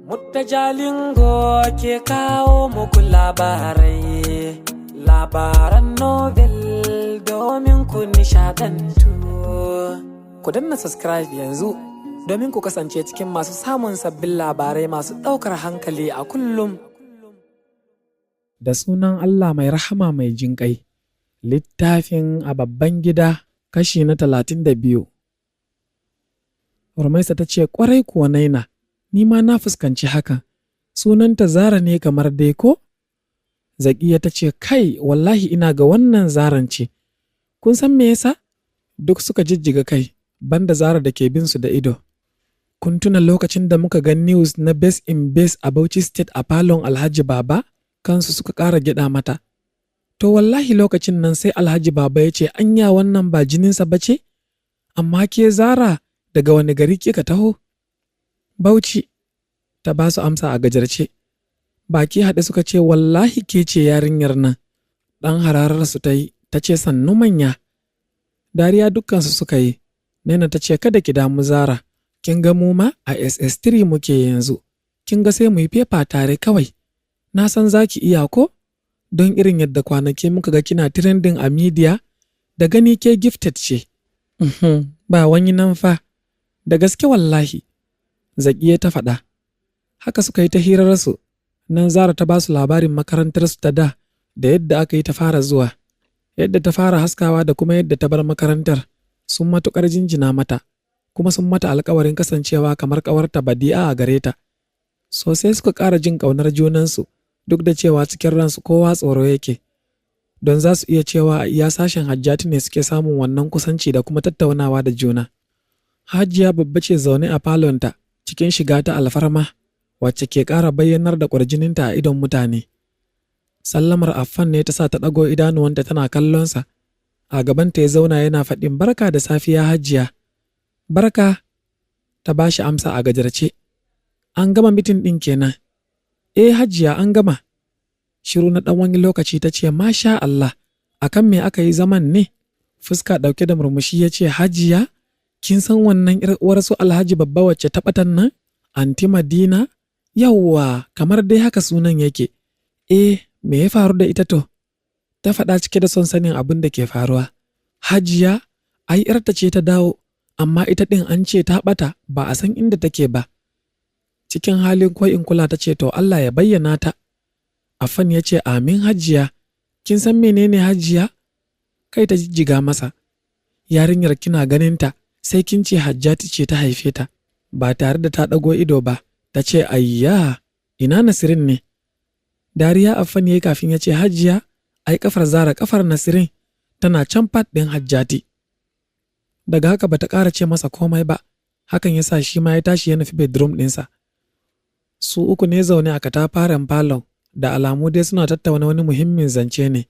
Mutta Jalingo ke kawo muku labarai, labaran Nobel domin ku nishadantu. Ku danna subscribe yanzu domin ku kasance cikin masu samun sabbin labarai masu ɗaukar hankali a kullum. Da sunan Allah mai rahama mai jinƙai, littafin A Babban Gida, kashi na 32. Rumaisa ta ce, "Ƙwarai kuwa Naina, ni ma na fuskanci hakan. Sunanta Zara ne kamar dai ko?" Zakiya ta ce, "Kai, wallahi ina ga wannan Zaran ce. Kun san me yasa?" Duk suka jijjiga kai, banda Zara da ke bin su da ido. "Kun tuna lokacin da muka ga news na Best in Best a Bauchi State a falon Alhaji Baba?" Kansu suka ƙara gyaɗa mata. "To wallahi lokacin nan sai Alhaji Baba ya ce, 'Anya wannan ba jininsa ba ce? Amma ke Zara, daga wani gari kika taho?" "Bauchi," ta ba su amsa a gajarce. Baki haɗe suka ce, "Wallahi ke ce yarinyar nan." Ɗan hararar su ta yi, ta ce, "Sannu manya." Dariya dukkansu suka yi. Naina ta ce, "Kada ki damu Zara, kin ga mu ma a SS3 muke yanzu. Kin ga sai mu yi paper tare kawai. Na san za ki iya ko? Don irin yadda kwanaki muka ga kina trending a media, da gani ke gifted ce." "Ba wani nan fa, da gaske wallahi," Zakiya ta faɗa. Haka suka yi ta hirarsu, nan Zara ta ba su labarin makarantarsu ta da, da yadda aka yi ta fara zuwa, yadda ta fara haskawa da kuma yadda ta bar makarantar. Sun matuƙar jinjina mata, kuma sun mata alkawarin kasancewa kamar ƙawarta Badi'a a gare ta. Sosai suka ƙara jin ƙaunar junansu, duk da cewa cikin ransu kowa tsoro yake. Don za su iya cewa a iya sashen Hajjati ne suke samun wannan kusanci da kuma tattaunawa da juna. Hajiya Babba ce zaune a falonta cikin shiga ta alfarma, wacce ke ƙara bayyanar da ƙwarjininta a idon mutane. Sallamar Affan ne ta sa ta ɗago idanuwanta tana kallonsa. A gabanta ya zauna yana faɗin, "Barka da safiya, Hajiya." "Barka," ta ba shi amsa a gajarce. "An gama meeting ɗin kenan?" "Eh Hajiya, an gama." Shiru na ɗan wani lokaci ta ce, "Masha Allah, akan me aka yi zaman ne?" Fuska ɗauke da murmushi ya ce, "Hajiya, kin san wannan ‘yar uwar su Alhaji Babba wacce ta ɓatan nan? Anti Madina? Yawwa, kamar dai haka sunan yake. Eh, me ya faru da ita to?" Ta faɗa cike da son sanin abin da ke faruwa. "Hajiya, ai ‘yarta ce ta dawo, amma ita ɗin an ce ta ɓata, ba a san inda take ba." Cikin halin ko in kula ta ce, "To Allah ya bayyana ta." Affan ya ce, "Amin Hajiya, kin san menene Hajiya?" Kai ta jijjiga masa. "Yarinyar kina ganinta, sai kin ce Hajjati ce ta haife ta." Ba tare da ta ɗago ido ba, ta ce, "Ayya, ina Nasirin ne?" Dariya Affan ya yi kafin ya ce, "Hajiya, ai kafar Zara kafar Nasirin, tana can part ɗin Hajjati." Daga haka bata ƙara ce masa komai ba, hakan ya sa shi ma ya tashi ya nufi bedroom ɗinsa. Su uku ne zaune a katafaren falon, da alamu dai suna tattauna wani muhimmin zance ne.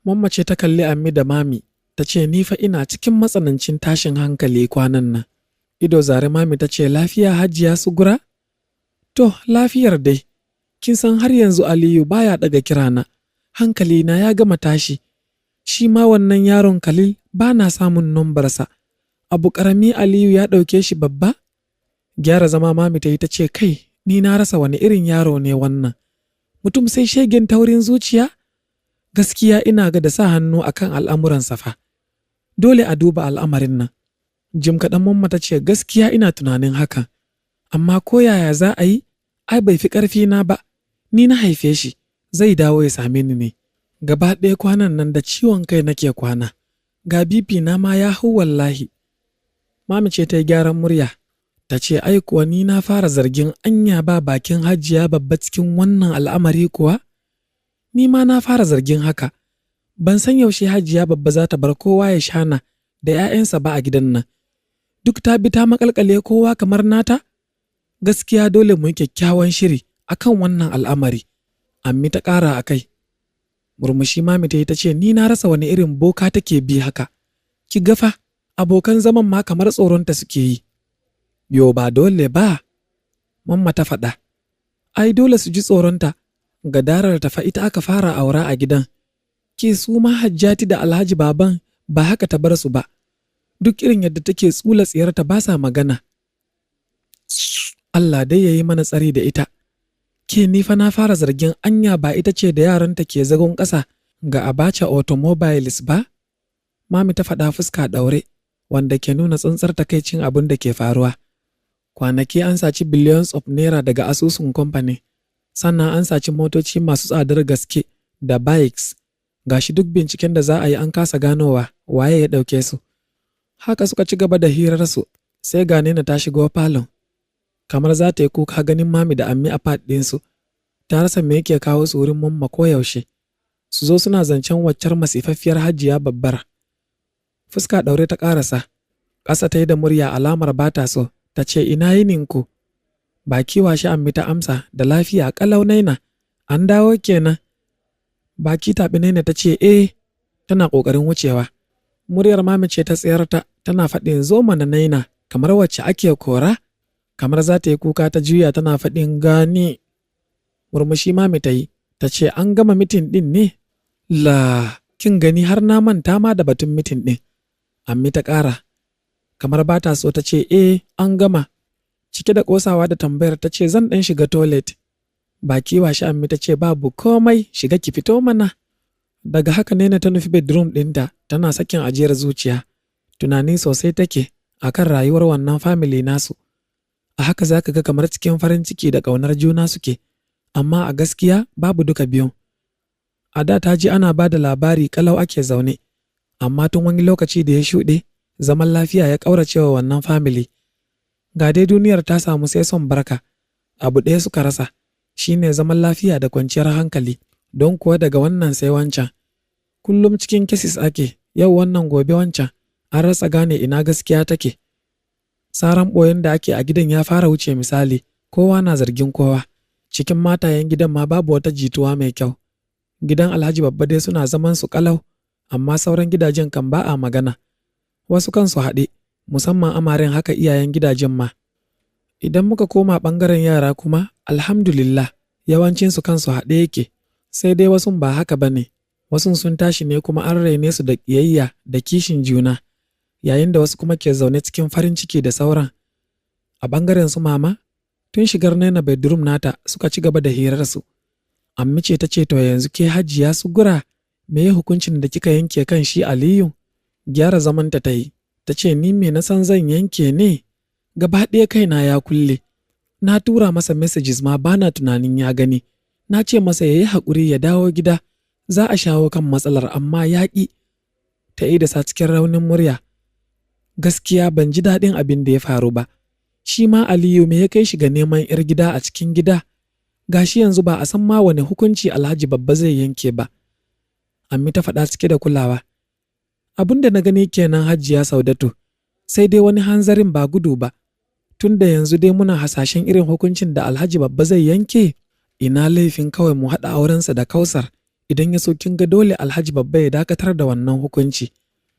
Mamma ce ta kalli Ammi da Mami, ta ce, "Ni fa ina cikin matsanancin tashin hankali kwanan nan." Ido zare Mami ta ce, "Lafiya, Hajiya Sugura?" "To, lafiyar dai, kin san har yanzu Aliyu baya ɗaga kirana, hankali na ya gama tashi. Shi ma wannan yaron Khalil ba na samun numbarsa. Abu ƙarami Aliyu ya ɗauke shi babba?" Gyara zama Mami ta yi ta ce, "Kai, ni na rasa wani irin yaro ne wannan. Mutum sai shegen taurin zuciya? Gaskiya ina ga da sa hannu akan al'amuransa fa. Dole a duba al'amarin nan." Jim kaɗan Mamma ta ce, "Gaskiya ina tunanin hakan. Amma ko yaya za a yi, ai bai fi ƙarfi na ba. Ni na haife shi, zai dawo ya same ni ne. Gaba ɗaya kwanan nan da ciwon kai nake kwana. Ga BP na ma ya hau wallahi." Mami ce ta yi gyaran murya. Ta ce, "Ai kuwa ni na fara zargin anya ba bakin Hajiya Babba cikin wannan al'amari kuwa? Ni ma na fara zargin haka. Ban san yaushe Hajiya Babba za ta bar kowa ya shana da 'ya'yansa ba a gidan nan. Duk ta bi ta makalkale kowa kamar nata? Gaskiya dole mu yi kyakkyawan shiri akan wannan al'amari." Ammi ta ƙara a kai. Murmushi Mami ta yi ta ce, "Ni na rasa wani irin boka take bi haka. Ki gafa, abokan zaman ma kamar tsoronta suke yi." "Yo ba dole ba," Mamma ta faɗa. "Ai dole su ji tsoronta, gadarar ta fa ita aka fara aura a gidan. Ke su ma Hajjati da Alhaji Baban ba haka ta bar su ba. Duk irin yadda take tsula tsiyarta ba sa magana." Allah dai ya yi mana tsari da ita. Ke ni fa na fara zargin anya ba ita ce da yaranta ke zagon ƙasa ga Abacha Automobiles ba? Mami ta faɗa fuska ɗaure, wanda ke nuna tsantsar takaicin abin da ke faruwa. Kwanaki an saci billions of naira daga asusun kamfani, sannan an saci motoci masu tsadar gaske da bikes. Gashi duk binciken da za a yi an kasa ganowa waye ya ɗauke su. Haka suka ci gaba da hirarsu, sai ga Nena ta shigo falon. Kamar za ta yi kuka ganin Mami da Ammi a part ɗinsu. Ta rasa me yake kawo su wurin Mamma koyaushe. Su zo suna zancen waccar masifaffiyar Hajiya Babbar. Fuska ɗaure ta ƙarasa. Ƙasa ta yi da murya alamar ba ta so, ta ce, "Ina yininku?" Baki washe Ammi ta amsa, "Da lafiya ƙalau Naina, an dawo kenan." Baki taɓi Naina ta ce, "Eh," tana ƙoƙarin wucewa. Muryar Mami ce ta tsayar ta, tana faɗin, "Zo mana Naina, kamar wacce ake kora." Kamar za ta yi kuka ta juya tana faɗin, "Gani." Murmushi Mami ta yi, ta ce, "An gama meeting ɗin ne?" "La, kin gani har na manta ma da batun meeting ɗin." Ammi ta ƙara. Kamar ba ta so ta ce, "Eh, an gama." Cike da ƙosawa da tambayar ta ce, "Zan ɗan shiga toilet." Baki washe Ammi ta ce, "Babu komai, shiga ki fito mana." Daga haka Nena ta nufi bedroom ɗinta tana sakin ajiyar zuciya. Tunani sosai take akan rayuwar wannan family nasu. A haka za ka ga kamar cikin farin ciki da ƙaunar juna suke, amma a gaskiya babu duka biyun. A da ta ji ana ba da labari ƙalau ake zaune, amma tun wani lokaci da ya shuɗe, zaman lafiya ya ƙauracewa wannan family. Ga dai duniyar ta samu sai son barka, abu ɗaya suka rasa, shine zaman lafiya da kwanciyar hankali, don kuwa daga wannan sai wancan. Kullum cikin cases ake, yau wannan gobe wancan, an rasa gane ina gaskiya take. Saran ɓoyen da ake a gidan ya fara wuce misali, kowa na zargin kowa. Cikin matayen gidan ma babu wata jituwa mai kyau. Gidan Alhaji Babba dai suna zaman su ƙalau, amma sauran gidajen kan ba a magana. Wasu kansu haɗe, musamman amaren, haka iyayen gidajen ma. Idan muka koma ɓangaren yara kuma, alhamdulillah, yawancinsu kansu haɗe yake, sai dai wasun ba haka ba ne. Wasun sun tashi ne kuma an raine su da ƙiyayya da kishin juna, yayin da wasu kuma ke zaune cikin farin ciki da sauran. A ɓangaren su Mama, tun shigar Naina bedroom nata suka ci gaba da hirarsu. Ammi ce ta ce, "To yanzu ke Hajiya Sugura, me ya hukuncin da kika yanke kan shi Aliyu?" Gyara zamanta ta yi, ta ce, "Ni me na san zan yanke ne? Gaba ɗaya kaina ya kulle. Na tura masa messages ma bana tunanin ya gani. Na ce masa ya yi haƙuri ya dawo gida, za a shawo kan matsalar, amma ya ƙi." Ta idasa cikin raunin murya. "Gaskiya ban ji daɗin abin da ya faru ba. Shi ma Aliyu me ya kai shi ga neman 'yar gida a cikin gida? Gashi yanzu ba a san ma wani hukunci Alhaji Babba zai yanke ba." Ammi ta faɗa cike da kulawa. "Abin da na gani kenan, Hajiya Saudatu, sai dai wani hanzarin ba gudu ba. Tun da yanzu dai muna hasashen irin hukuncin da Alhaji Babba zai yanke, ina laifin kawai mu haɗa aurensa da Kausar? Idan ya so kin ga dole Alhaji Babba ya dakatar da wannan hukunci."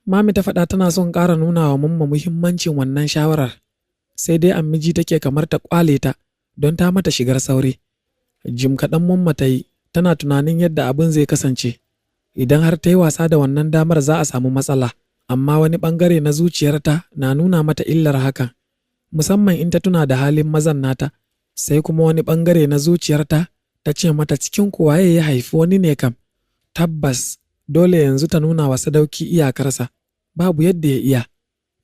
Mami ta faɗa tana son ƙara nuna wa Mamma muhimmancin wannan shawarar. Sai dai Ammiji take kamar ta ƙwale ta don ta mata shigar sauri. Jim kaɗan Mamma ta yi tana tunanin yadda abin zai kasance. Idan har ta yi wasa da wannan damar za a samu matsala, amma wani ɓangare na zuciyarta na nuna mata illar hakan, musamman in ta tuna da halin mazan nata, sai kuma wani ɓangare na zuciyarta ta ce mata cikin ku waye ya haifi wani ne kam. Tabbas dole yanzu ta nuna wa Sadauki iyakarsa, babu yadda ya iya.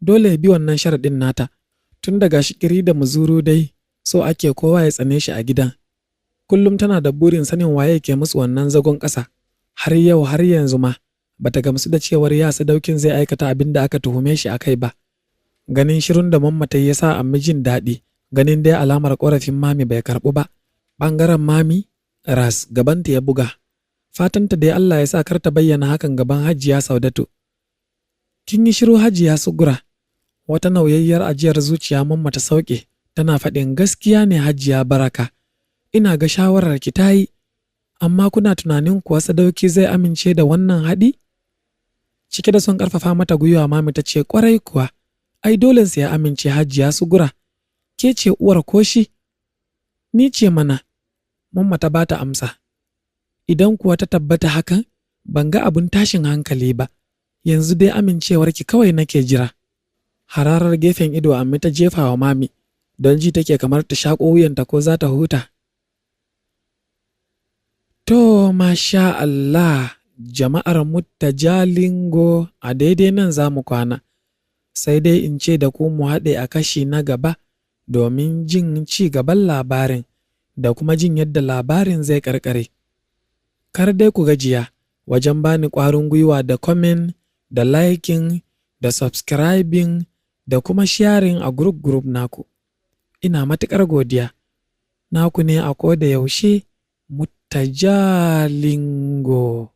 Dole ya bi wannan sharaɗin nata, tun daga shi ƙiri da muzuru dai so ake kowa ya tsane shi a gidan. Kullum tana da burin sanin waye ke musu wannan zagon ƙasa. Har yau har yanzu ma bata gamsu da cewar ya Sadaukin zai aikata abin da aka tuhume shi a kai ba. Ganin shirun da Mamma ta yi ya sa Ammi jin daɗi, ganin dai alamar ƙorafin Mami bai karɓu ba. Ɓangaren Mami, ras gabanta ya buga. Fatanta dai Allah ya sa kar ta bayyana hakan gaban Hajiya Saudatu. "Kin yi shiru, Hajiya Sugura." Wata nauyayyar ajiyar zuciya Mamma ta sauke, tana faɗin, "Gaskiya ne, Hajiya Baraka. Ina ga shawarar ki ta yi, amma kuna tunanin kuwa Sadauki zai amince da wannan haɗi?" Cike da son ƙarfafa mata gwiwa Mami ta ce, "Ƙwarai kuwa, ai dole sai ya amince, Hajiya Sugura. Ke ce uwar ko shi?" "Ni ce mana," Mamma ta bata amsa. "Idan kuwa ta tabbata hakan, ban ga abun tashin hankali ba. Yanzu dai amincewarki kawai nake jira." Hararar gefen ido Ammi ta jefa wa Mami. Don ji take kamar ta shaƙo wuyanta ko za ta huta. To, masha Allah, jama'ar Jalingo, a daidai nan za mu kwana. Sai dai in ce da ku mu haɗe a kashi na gaba domin jin ci gaban labarin da kuma jin yadda labarin zai ƙarƙare. Kar dai ku gajiya wajen bani ƙwarin gwiwa da comment da liking da subscribing da kuma sharing a group group naku. Ina matuƙar godiya. Naku ne a ko da yaushe, Jalingo.